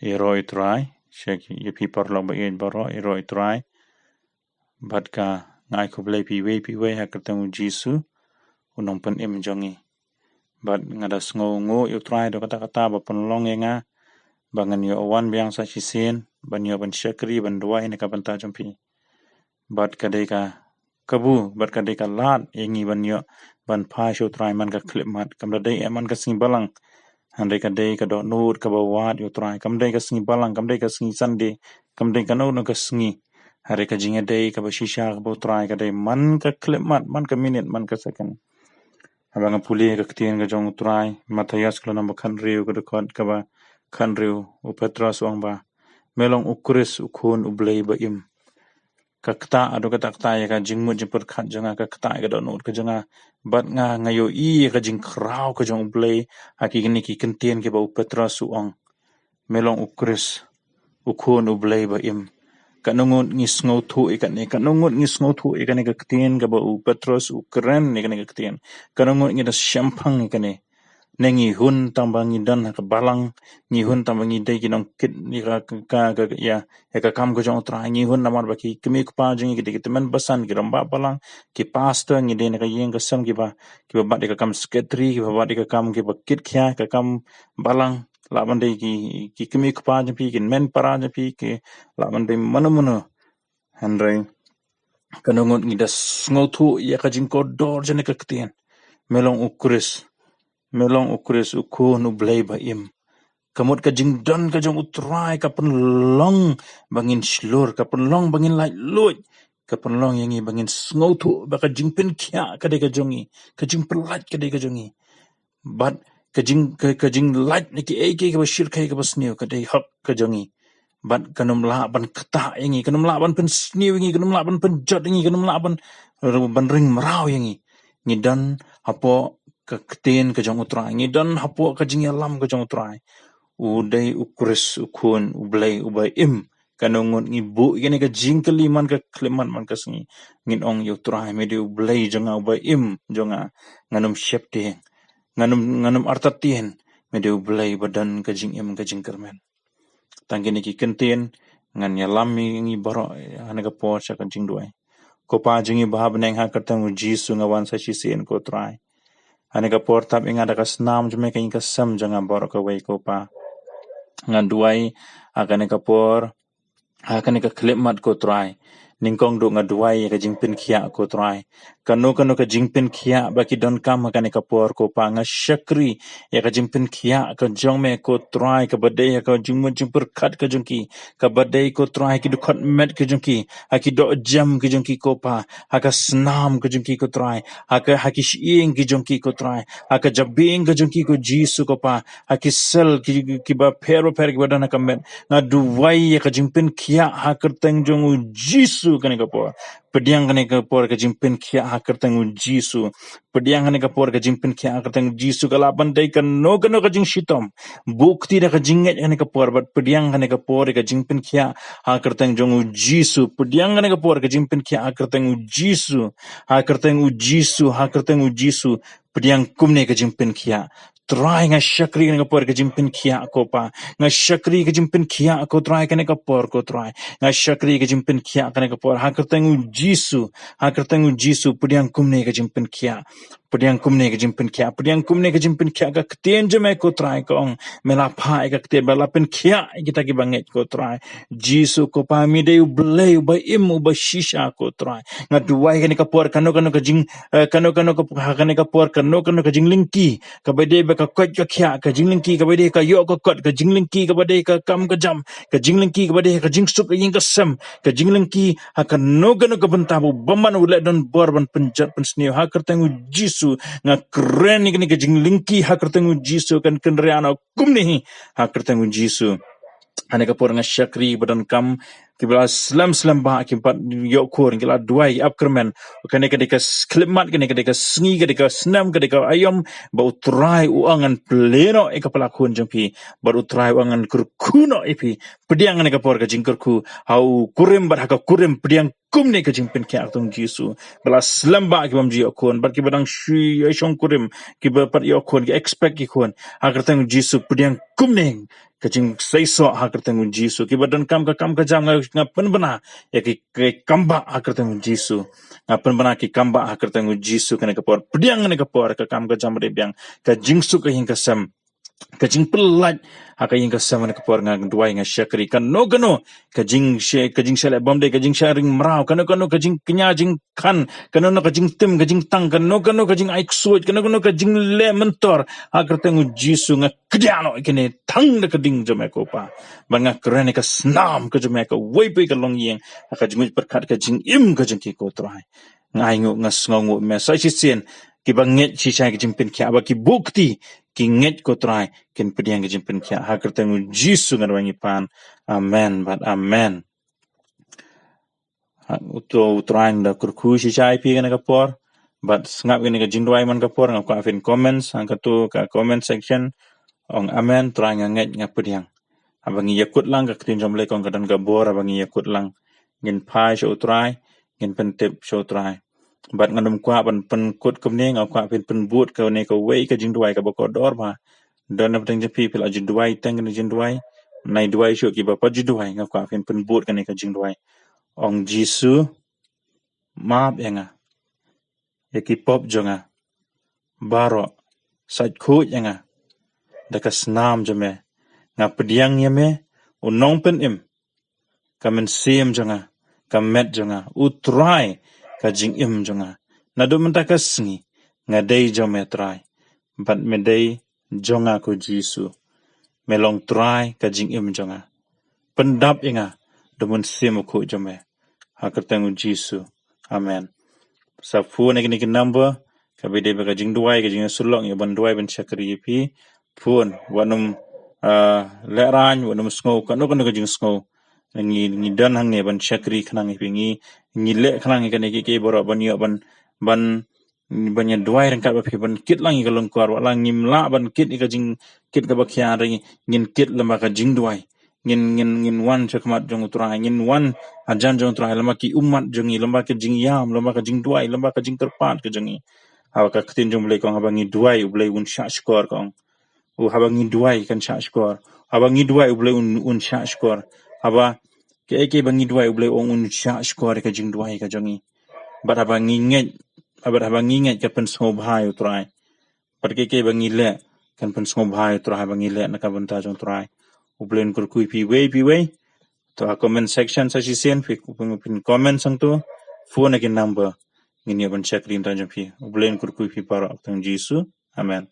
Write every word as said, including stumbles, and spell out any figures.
Ïaroh ïa u Trai, sha ki, ïa phi paralok ba ïeit baroh, ïaroh ïa u Trai. Bad ka, nga ai khublei phi iwei pa iwei ha ka kyrteng u Jisu, u nongpynim jong ngi. Bad nga da sngewnguh ïa u Trai da kata kata ba pynlong ïa nga, ba ngan ïoh wan biang sa shisien, ban ïoh ban shakri, ban duwai na ka bynta jong phi. Bad ka dei ka kabu, bad ka dei ka lad ïa ngi ban ïoh ban phai sha u Trai man ka khyllipmat, kam da dei man ka sngi balang. Hynrei ka dei ka dohnud kaba wad ïa u Trai, kam dei ka sngi balang, kam dei ka sngi Sunday, kam dei kano kano ka sngi. Hynrei ka jingïadei kaba shisha kaba u Trai ka dei man ka khyllipmat, man ka minit, man ka second. Haba nga pule ka ktien ka jong u Trai, Mathaios ka lynnong ba khathynriew ka dkhot kaba khathynriew, u Petros u ong ba, me long u Khrist u Khun u Blei ba im. Ka ktah, haduh katta katta ïa ka jingmut jingpyrkhat jong nga, ka ktah ïa ka dohnud ka jong nga. Bad nga, nga ïohi ïa ka jingkhraw ka jong u Blei, ha kine ki kyntien kiba u Petros u ong. Me long u Khrist, u Khun u Blei ba im. Katno ngut ngi sngewthuh ïa kane, katno ngut ngi sngewthuh ïa kane ka ktien kaba u Petros u kren ïa kane ka ktien. Katno ngut ngi da shemphang ïa kane. Ne ngi hun tang ba ngi don ha ka balang, ngi hun tang ba ngi dei ki nongkit ïa ka, ka, ka, ka, ïa, ïa ka kam ka jong u Trai, ngi hun namar ba ki kmie kpa jong ngi ki dei ki tymmen basan, ki rangbah balang, ki pastor, ngi dei na ka ïing ka sem kiba, kiba bat ïa ka kam secretary, kiba bat ïa ka kam kiba kit khia, ka kam balang, lah ban dei ki, ki kmie kpa jong phi, ki hynmen para jong phi, ki lah ban dei mano mano. Hynrei, katno ngut ngi da sngewthuh ïa ka jingkordor jong kane ka ktien. Me long u Khrist. Me long u Khrist u Khun u Blei ba im. Ka mut ka jingdon ka jong u Trai ka pynlong ba ngin shlur, ka pynlong ba ngin laitluid, ka pynlong ïa ngi ba ngin sngewthuh ba ka jingpynkhiah ka dei ka jong ngi, ka jingpyllait ka dei ka jong ngi. Bad ka jing, ka, ka jinglait na kiei kiei kaba shyrkhei kaba sniew ka dei hok ka jong ngi. Bad kan ym lah ban ktah ïa ngi, kan ym lah ban pynsniew ïa ngi, kan ym lah ban pynjot ïa ngi, kan ym lah ban, ban ring mraw ïa ngi. Ngi don hapoh ka ktien ka jong u Trai, ngi don hapoh ka jingïalam ka jong u Trai. U dei u Khrist u Khun u Blei uba im. Katno ngut ngi buh ïa kane ka jingkylli man ka khyllipmat man ka sngi. Ngin ong ïa u Trai, me dei u Blei jong nga uba im jong nga. Ngan ym sheptieng, ngan ym, ngan ym artatien. Me dei u Blei ba don ka jingim ka jingkyrmen. Tang kine ki kyntien, ngan ïalam ïa ngi baroh, eh, ha kane ka por sha ka jingduwai. Ko Pa jong ngi ba ha bneng, ha ka kyrteng u Jisu nga wan sa shisien ko Trai. Ha kane ka por tap ïa nga da ka snam jong me, ka ïing ka sem jong nga baroh kawei ko Pa. Nga duwai ha kane ka por, ha kane ka khyllipmat ko Trai. Nyngkong duh nga duwai ïa ka jingpynkhiah ko Trai. Kano kano ka jingpynkhiah ba ki donkam ha kane ka por ko Pa, nga shakri ïa ka jingpynkhiah ka jong me ko Trai, kaba dei ha ka jingmut jingpyrkhat ka jong ki, kaba dei ko Trai ha ki dkhot met ka jong ki, ha ki dohjem ka jong ki ko Pa, ha ka snam ka jong ki ko Trai, ha ka, ha ki shyieng ka jong ki ko Trai, ha ka jabieng ka jong ki ko Jisu ko Pa, ha ki sel ki, ki, kiba pher bapher kiba don ha ka met. Nga duwai ïa ka jingpynkhiah ha ka kyrteng jong u Jisu kane ka por. Pdiang kane ka por ka jingpynkhiah ha ka kyrteng u Jisu. Pdiang kane ka por ka jingpynkhiah ha ka kyrteng u Jisu, ka lah ban dei kano kano ka jingshitom. Buh kti da ka jingngeit kane ka por, bad pdiang kane ka por ka jingpynkhiah ha ka kyrteng jong u Jisu. Pdiang kane ka por ka jingpynkhiah ha ka kyrteng u Jisu. Ha ka kyrteng u Jisu, ha ka kyrteng u Jisu. Pdiang kumne ka jingpynkhiah. Trai, nga shakri kane ka por ka jingpynkhiah ko Pa. Nga shakri ka jingpynkhiah ko Trai kane ka por ko Trai. Nga shakri ka jingpynkhiah kane ka por ha ka kyrteng u Jisu. Ha ka kyrteng u Jisu, pdiang kumne ka jingpynkhiah. Pdiang kumne ka jingpynkhiah. Pdiang kumne ka jingpynkhiah, ka ktien jong me ko Trai ka ong, me la phah ïa ka ktien ba la pynkhiah ïa kita kiba ngeit ko Trai. Jisu ko Pa, me dei u Blei uba im uba shisha ko Trai. Nga duwai kane ka por kano kano ka jing, eh, kano kano ka, ha kane ka por kano kano ka jinglyngkhi kaba dei ba ka koit ka khiah, ka jinglyngkhi kaba dei ka ïoh ka kot, ka jinglyngkhi kaba dei ka kam ka jam, ka jinglyngkhi kaba dei ka jingsuk ka ïing ka sem, ka jinglyngkhi ha kano kano ka bynta ba u bymman u leh donbor ban pynjot pynsniew. Ha ka kyrteng u Jisu nga kren ïa kane ka jinglyngkhi ha ka kyrteng u Jisu, kan kynriah noh kumne hi ha ka kyrteng u Jisu. Ha kane ka por nga shakri ba donkam kiba la slem slem ba ki pat ïoh khun, ki la duwai, ki ap kyrmen. Kane ka dei ka s-, khyllipmat, kane ka dei ka sngi, ka dei ka snem, ka dei ka aïom ba U Trai u ong ngan plie noh ïa ka pala khun jong phi, bad U Trai u ong ngan kyrkhu noh ïa phi. Pdiang kane ka por ka jingkyrkhu ha u kurim bad ha ka kurim, pdiang kumne ka jingpynkhiah ha ka kyrteng U Jisu. Ba la slem ba kiba ym ju ïoh khun, bad kiba dang shu ïa shong kurim, kiba pat ïoh khun, ki expect ki khun. Ha ka kyrteng U Jisu, pdiang kumne ka jingseisoh ha ka kyrteng U Jisu. Kiba donkam ka kam ka jam, nga, nga pynbna ïa ki, ki kambah ha ka kyrteng U Jisu. Nga pynbna ki kambah ha ka kyrteng U Jisu kane ka por. Pdiang kane ka por ka kam ka jam ba dei biang, ka jingsuk ka ïing ka sem, ka jingpyllait ha ka ïing ka sem kane ka por. Nga duwai, nga shakri, kano kano ka jing she-, ka jingshah leh bymdei, ka jingshah ring mraw, kano kano ka jingkñia jingkhan, kano kano ka jingtim, ka jingtang, kano kano ka jingai ksuid, kano kano ka jingleh myntor, ha ka kyrteng U Jisu nga kdiah noh ïa kine tang da ka ding jong me ko Pa. Bad nga kren ïa ka snam ka jong me ha kawei pa kawei ka longïing, ha ka jingmut pyrkhat ka jingim ka jong ki ko Trai. Nga ainguh, nga sngewnguh me sa shisien, kiba ngeit shisha ïa ka jingpynkhiah, ba ki buh kti, ki ngeit ko Trai, kin pdiang ka jingpynkhiah. Ha ka kyrteng U Jisu nga duwai, ngi pan. Amen bad amen. Ha, uto U Trai un da kyrkhu shisha ïa phi kane ka por. Bad sngap ïa kane ka jingduwai man ka por, nga kwah phin comment, hangto ka comment section. Ong amen, Trai nga ngeit, nga pdiang. Haba ngi ïakut lang, ka ktien jong U Blei ka ong ka don ka bor haba ngi ïakut lang. Ngin phai sha U Trai, ngin pyntip sha U Trai. Bad ngan ym kwah ban pynkut kumne, nga kwah phin pynbud kane kawei ka jingduwai kaba kordor bha. Don na pdeng jong phi, phi la ju duwai tang kane ka jingduwai. Nai duwai shuh, kiba pat ju duwai, nga kwah phin pynbud kane ka jingduwai. Ong Jisu, map ïa nga ïa ki pop jong nga baroh, sait khuid ïa nga da ka snam jong me. Nga pdiang ïa me, U Nongpynim, ka mynsiem jong nga, ka met jong nga, U Trai ka jingim jong nga. Naduh mynta ka sngi nga dei jong me Trai, bad me dei jong nga ko Jisu. Me long Trai ka jingim jong nga. Pyndap ïa nga da U Mynsiem Bakhuid jong me. Ha ka kyrteng U Jisu. Amen. Sa phone ïa kine ki number, kaba dei ba ka jingduwai, ka jingïasyllok, ïa ban duwai ban shakri ïa phi. Phone, wat nym, ah, lehraiñ, wat nym sngew kano kano ka jingsngew. Ngi, ngi don hangne ban shakri khnang ïa phi, ngi, ngi leh khnang ïa kane kiei kiei baroh ban ïoh ban, ban, ban ïa duwai ryngkat bad phi, ban kit lang ïa ka lyngkor, wat la ngim lah ban kit ïa ka jingkit kaba khia, hynrei ngin kit lyngba ka jingduwai. Ngin, ngin, ngin wan sha khmat jong U Trai, ngin wan hajan jong U Trai, lyngba ki ummat jong ngi, lyngba ka jingïam, lyngba ka jingduwai, lyngba ka jingkyrpad ka jong ngi. Haba ka ktien jong U Blei ka ong, haba ngi duwai, U Blei un shah shkor, ka ong. U, haba ngi duwai kan shah shkor. Haba ngi duwai, U Blei un, un shah shkor. Haba kiei kiei ba ngi duwai, U Blei ong un shah shkor ïa ka jingduwai ka jong ngi. Bad haba ngi ngeit, bad haba ngi ngeit kan pynsngewbha ïa U Trai. Bad kiei kiei ba ngi leh kan pynsngewbha ïa U Trai, haba ngi leh na ka bynta jong U Trai. U Blei un kyrkhu ïa phi iwei pa iwei. To ha comment section sa shisien phi, phin comment sangto. Phone ïa ki number. Ngin ïa ban shakri na ka bynta jong phi. U Blei un kyrkhu ïa phi baroh ha ka kyrteng Jisu. Amen.